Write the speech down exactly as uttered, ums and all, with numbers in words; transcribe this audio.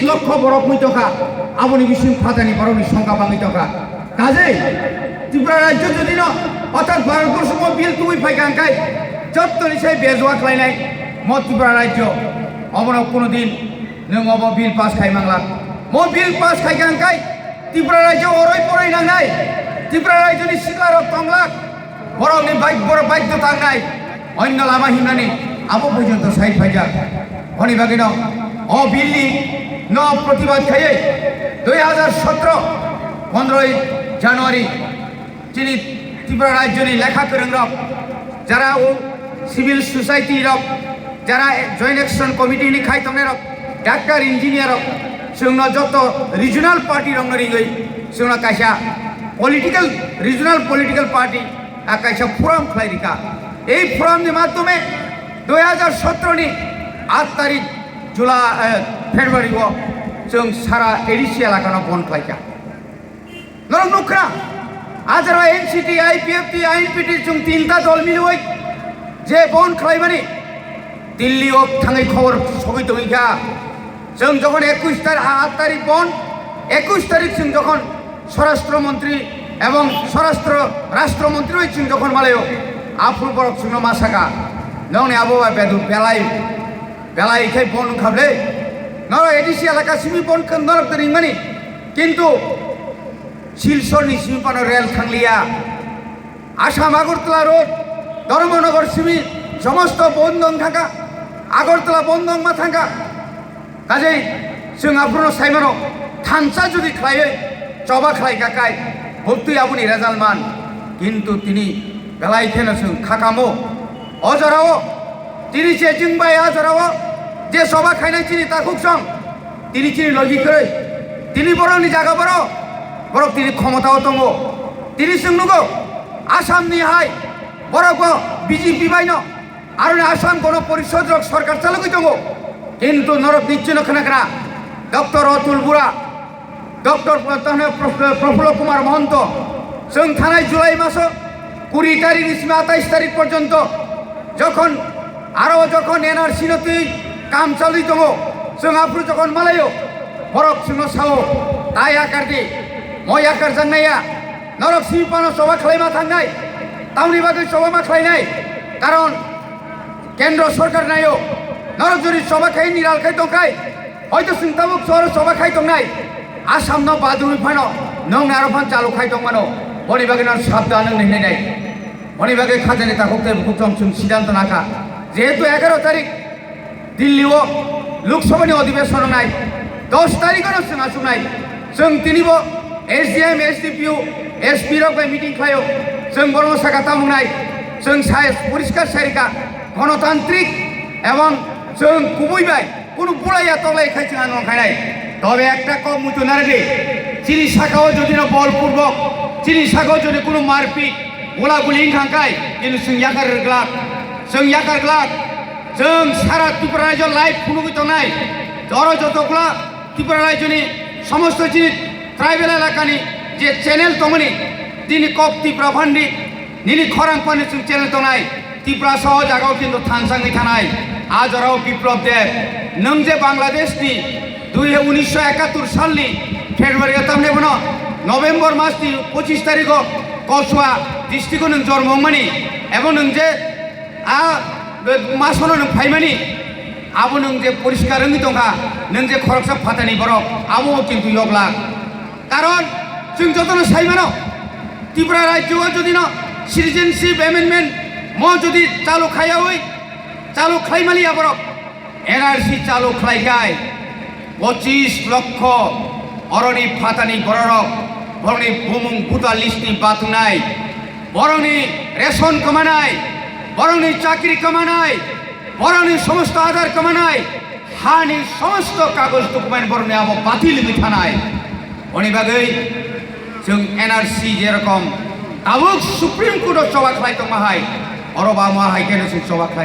Lokho borok wngwi tongkha, aboni bising phatani borokni songkha bangwi tongkha. Kajei Tripura rajyo jodi no, orthat Bharatborsho mo bill tubui phaikha hwnkhe, jottoni sai bejua khlainai mo Tripura rajyo, obono kuno din nwng obo bill pass khai mangla. Mo bill pass khaikha hwnkhe Tripura rajyo oroi poroi nangnai, Tripura rajyoni siklarok tonglak, borokni bai-, borok baidhyo tangnai, onno lama himnani abo porjonto sai phaijak. Honi bagwino o bill ni no protibad khaiwi dui hajar sotro pondroi January chini Tripura rajyoni lekha kwrwngrok, jara o civil society rok, jara Joint Action Committee ni khai tongnairok, doctor, engineer rok, chwngno joto regional party rokno ringwi chwngno kaisa political, regional political party a kaisa forum khlai rikha. Ei forum ni madhyome dui hajar sotro ni aat tarik July, eh, February o chwng sara A D C elakano bon khlaikha. Norok nukha, ajara N C T, I P F T, I N P T chwng tinta dol milwi je bon khlaimani Delhi o thangwi khobor sogwi tongwi kha. Chwng jokhon ekush tar-, aat tarik bon, ekush tarik chwng jokhon Swarashtra Montri ebong Swarashtra, Rashtra Montri bai chwng jokhon malaio, aphuru borok chwngno ma saka, "Nongni abo ba bedu belai, belai khe bon wngkha ble? Norok A D C elaka simi bon khe norok twi ringmani, kintu Silchorni simi phano rel thangliya." Assam Agartala road, Dharmanagar simi somosto bondh wng thangkha, Agartala bondh wngma thangkha. Kajei chwng aphuru saimano thansa jodi khlaiwi choba khlai kakai, buktwi aboni result man. Kintu tini belai kheno chwng khakamo. O jorao tini se chwng bai a jorao je choba khainai chini takhuk song, tini chini logi kwrwi, tini borokni jaga borok, borok tini khomotao tongo. Tini chwng nugo, Assam ni hai borok bo B J P bai no, aroni Assam Gono Porishod rok sorkar chalogwi tongo. Kintu norok nichino khna khna, Doctor Atul Bura, Doctor Pro-, tane Pro-, Pro-, Prafullo Kumar Mohanto, chwng thanai July maso kuri tarik ni simi atais tarik porjonto jokhon aro jokhon N R C no twi kam chalwi tongo, chwng aphuru jokhon malaio, borok chwngno sao, "Ta yakar di, mo yakar jaknaiya, norok simi phano choba khlaima thangnai, tamni bagwi choba ma khlainai, karon kendro sorkar naio, norok jodi choba khai niral khai tongkhai, hoito chwng tabuk choro choba khai tongnai, Assam no badrwi phano nwng naro phan chalu khai tongmano, boni bagwi no sabdan wng hinwi nai." Boni bagwi khajani takhuk tei bukhuk chwng chwng siddhanto nakha, jehetu egaro tarik Delhi o Lok Sabha ni odhibeshon wngnai, dos tarikh o no chwng achuknai, chwng tini bo S D M, S D P O, S P rok bai meeting khlaio, chwng borokno saka tamo wngnai, chwng sai poriskar sai rikha, gonotantrik ebong chwng kubui bai kunu bulai ya toklai khai chwng ano khainai. Tobe ekta kok muitu narwgwi, chini sakao jodi no bolpurbo, chini sakao jodi kunu marpit, gula guli wngkha kai, kintu chwng yakar glak, chwng yakar glak, chwng sara Tripura rajyo live phunugwi tongnai, joro joto gula Tripura rajyoni somosto chini tribal elakani je channel tongmani, tini kok Tripura phandi, nini khorang phandi chwng channel tongnai, Tripura saha jagao kintu thansangwi thanai. A jorao Biplab Deb, nwng je Bangladesh ni dui, unisho ekattor salni February o tamni bono November mas ni pochis tarikh o Koswa district o nwng jormo wngmani, ebong nwng je a masono nwng phaimani, abo nwng je poriskar wngwi tongkha, nwng je khoroksa phatani borok, abo kintu yoglak. Karon chwng jotono sai mano, Tripura rajyo o jodi no citizenship amendment mo jodi chalu khaiyaui, chalu khlai maliya borok, N R C chalu khlai kai, pochis lokho oroni phatani bororok, borokni bumung buta list ni batungnai, borokni ration kamanai, borokni chakri kamanai, borokni somosto adhar kamanai, hani somosto kagoj document borokni abo batil wngwi thanai. Oni bagwi chwng N R C jerokom tabuk Supreme Court o choba khlai tongma hai, oro ba mo hai khe no chwng choba khlai.